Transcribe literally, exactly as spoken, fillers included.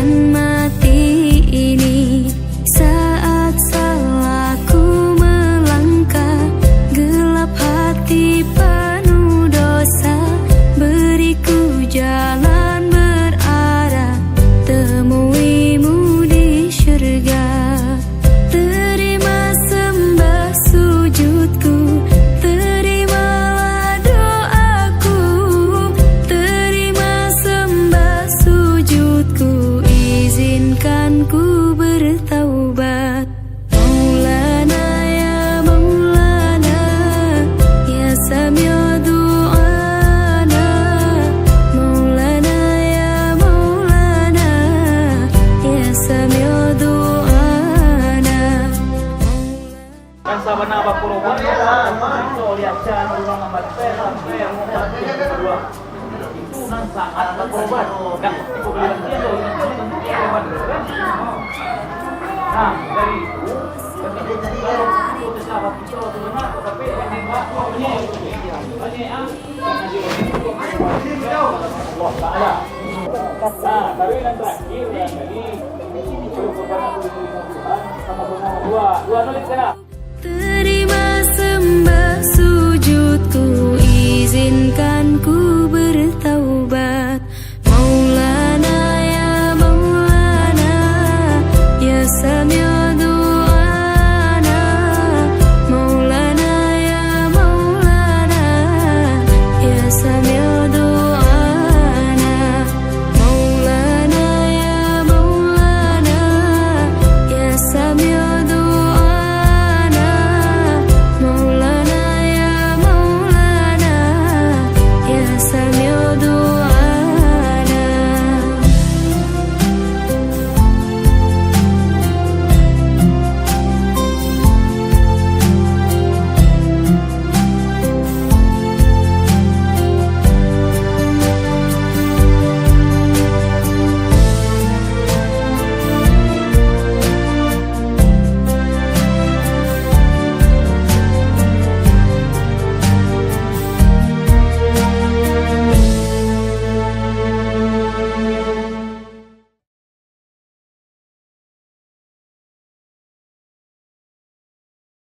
Mati ini saat salahku melangkah, gelap hati penuh dosa, beriku jalan berarah, temuimu di syurga. Terima sembah sujudku, terimalah doaku, terima sembah sujudku, izinkan ku bertaubat. Maulana ya Maulana, ya Sami'u du'ana. Maulana ya Maulana, ya Sami'u du'ana. Kan sabana bakuruban, itu lihat cara urang ngambat sampai yang empat, yang kedua. Itu nan sangat bakuruban. Nah, itu beliau dia tu, itu bentuk kuruban, kan? Nah, dari itu, ketika kalau itu tetap hati kita tu benar, tapi yang enggak, oh, ini, ini, ini, ah. Allah Ta'ala. Nah, baru yang terakhir, yang tadi, sama-sama dua, dua tulis sana.